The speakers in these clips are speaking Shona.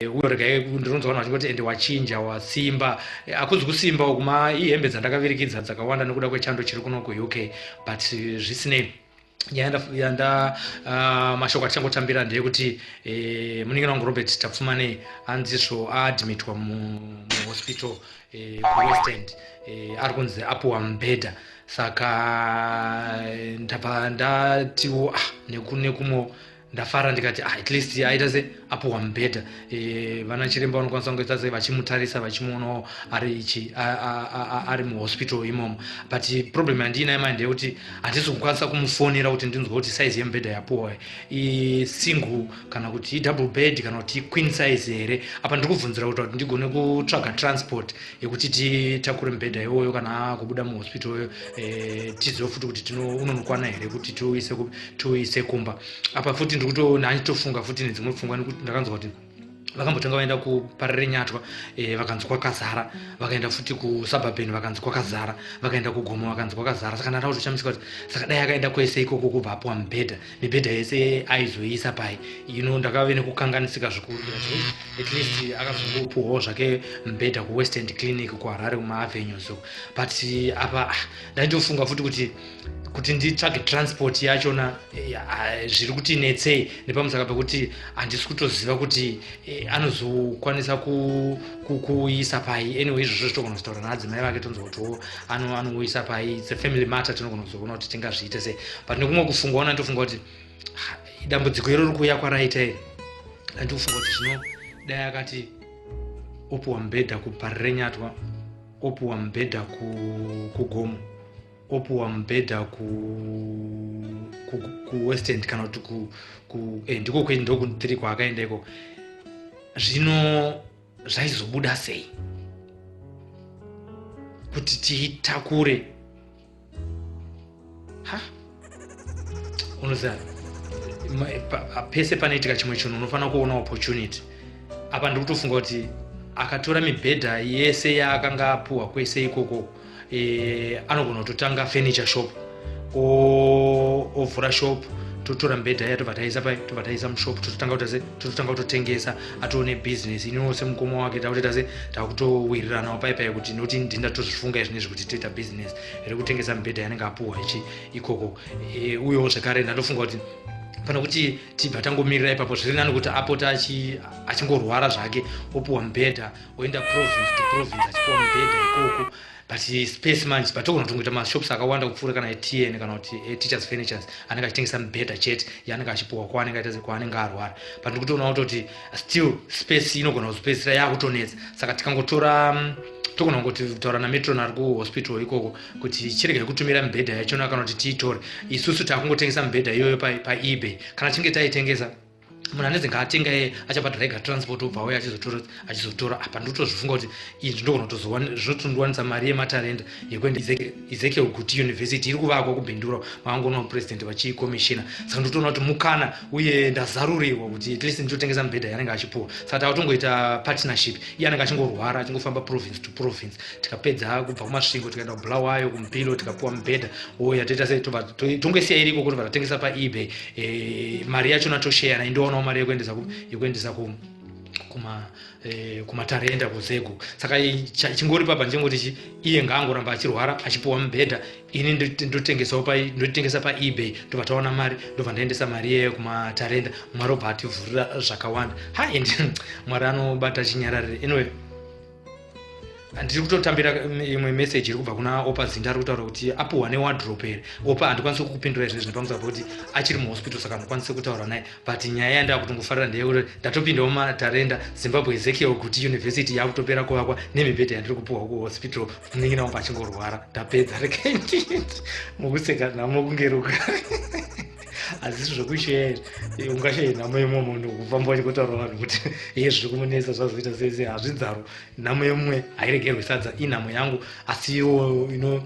Uyo regai ndinonzwa vanhu vachingoti ende wachinja, wasimba. Hakuzi kusimba uku, ma ihembe dzandakavirikidza dzakawanda nekuda kwechando chiri kuno kuUK. But zvisinei, nyaya yanda mashoko atichangotambira ndeyekuti munin'ina wangu Robert Tapfumanei anzizvo aadmitwa muhospital kuWest End. Ari kunzi apuwa mubhedha. Saka ndabva ndatiwo, ah, nekumwe ndafara, ndikati, ah, at least aita se apuhwa mubhedha. Vana chiremba vanokwanisa kungoita se vachimutarisa, vachimuonawo ari ichi ari muhospital imomo. But problem yandiinayo manje ndeyekuti handisi kukwanisa kumufonera kuti ndinzwe kuti size yemubhedha yapuhwa isingle kana kuti idouble bed kana kuti queen size here. Apa ndiri kubvunzira kuti ndigone kutsvaga transport yekuti titakure mubhedha iwoyo kana akubuda muhospital iyoyo. Tizive futi kuti unonokwana here kuti tiuise kumba. Apa futi ndikutofunga futi nedzimwe pfungwa, nekuti ndakanzwa kuti vakambotanga vaenda kuParirenyatwa, vakanzi kwakazara. Vakaenda futi kuSuburban, vakanzi kwakazara. Vakaenda kuGomo, vakanzi kwakazara. Saka ndada kutoshamisika kuti saka dai akaenda kwese ikoko kubva apuwa mubhedha, mibhedha yese aizoiisa pai? Ndakave nekukanganisika zvikuru. At least akazongopuwawo zvake mubhedha kuWest End Clinic kuHarare, kumaavenues. But apa, ah, ndaitofunga futi kuti nditsvage transport yachona zviri kuti netsei, nepamusaka pekuti handisi kutoziva kuti anozokwanisa kuisa pai. Anyway, izvozvo zvitogona kutaura naadzimai vake, tonzwa kutiwo anouyisa pai. It's a family matter, tinogona kuzoona kuti tingazviite sei. But nekumwe kufunga, ona, ndofunga kuti dambudziko iro riri kuuya kwaraita iri, andikufunga kuti zvino dai akati opuwa mubhedha kuParirenyatwa, opuwa mubhedha kuGomo, opuwa mubhedha kuWest End kana kuti ndiko ndoku3 kwaakaenda ikoko, zvino zvaizobuda sei kuti tiitakure? Ha, unoziva, pese panoitika chimwe chinhu unofanira kuona opportunity. Apa ndiri kutofunga kuti akatora mibhedha yese yaakanga apuhwa kwese ikoko, anogona kutotanga furniture shop, ovhura shop, totora mibhedha iya, tobva taisa pai, tobva taisa mushop, tototanga kuita se tototanga kutotengesa, atoone business. Iniwo semukoma wake takutoita se takutowiriranawo pai pai kuti nokuti ndindatozvifunga izvinezvi kuti toita business rekutengesa mibhedha yanenge apuhwa ichi ikoko. Uyewo zvekare ndatofunga kuti pana kuti tibva tangomirira ipapo, zviri nani kuti apota achingorwara zvake, opuhwa mubhedha, oenda province to province achipuwa mubhedha ikoko. But space manje, but togona kutongoita mashops akawanda kupfuura kana eTN kana kuti eTeachers Furnitures anenge achitengesa mibhedha chete yaanenge achipuhwa kwaanenge aita kwaanenge arwara. But ndikutoona kutoti still space inogona kuzopedzisira yakutonetsa. Saka tikangotora, togona kungoti kutaura namatron ari kuhospital ikoko kuti chiregai kutumira mibhedha yachona kana kuti tiitore isusu, takungotengesa mibhedha iyoyo paeBay. Kana tichinge taitengesa, munhu anenge atenga iye achabhadhara ega transport, obva auya achizotora. Apa ndotozvifunga kuti izvi ndogona kutozowanisa mari yematarenda yekuenda Ezekiel Guti University iri kuvakwa kuBindura, makangoona president vachiikomishina. Saka ndotoona kuti mukana uye ndazarurirwa kuti at least nditotengesa mibhedha yanenge achipuwa. Saka takatongoita partnership, iye anenge achingorwara achingofamba province to province. Tikapedza kubva kuMasvingo, tikaenda kuBulawayo, kuMpilo, tikapuwa mibhedha, oya toita sei, tongosiya iriko kuti vatengesa paeBay. Mari yachona tosheyana, indoonawo mari yekuendesa kumatarenda kuZEGU. Saka chingori papa ndechengoti chi iye ngaangoramba achirwara achipuwa mubhedha, ini ndotengesa paeBay, ndobva taona mari, ndobva ndaendesa mari iyeyo kumatarenda. Mwari obva ativhurira zvakawanda. Ha, and Mwari anobata chinyararire. Anyway, ndiri kutotambira imwe message iri kubva kuna Opa Zinda, ari kutaura kuti apuhwa newardrobe here Opa. Handikwanisi kukupindura izvezvi nepamusaka pekuti achiri muhospital, saka handikwanisi kutaura naye. But nyaya yandaa kutongofarira ndeyekuti ndatopindawo matarenda. Zimbabwe Ezekiel Guti University yakutopera kuvakwa nemibhedha yandiri kupuhwa kuhospital, munin'ina wangu achingorwara. Ndapedza, regai mukuseka nhamo kungeruka hazisi zvokusheya izvi. Ungashaye nhamo yemumwe munhu kufamba uchingotaura vanhu kuti iye zviri kumunetsa zvazoita sei sei? Hazvidzaro. Nhamo yemumwe hairegerwi sadza, inhamo yangu. Asiwo ino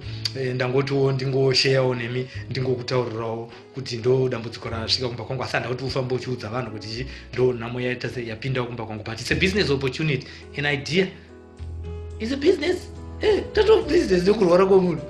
ndangotiwo ndingosheyawo nemi, ndingokutaurirawo kuti ndo dambudziko rasvika kumba kwangu. Asi handa kuti ufambe uchiudza vanhu kuti ndo nhamo yaita sei yapindawo kumba kwangu. But it's a business opportunity, an idea is a business. Tato business nekurwara kwomunhu.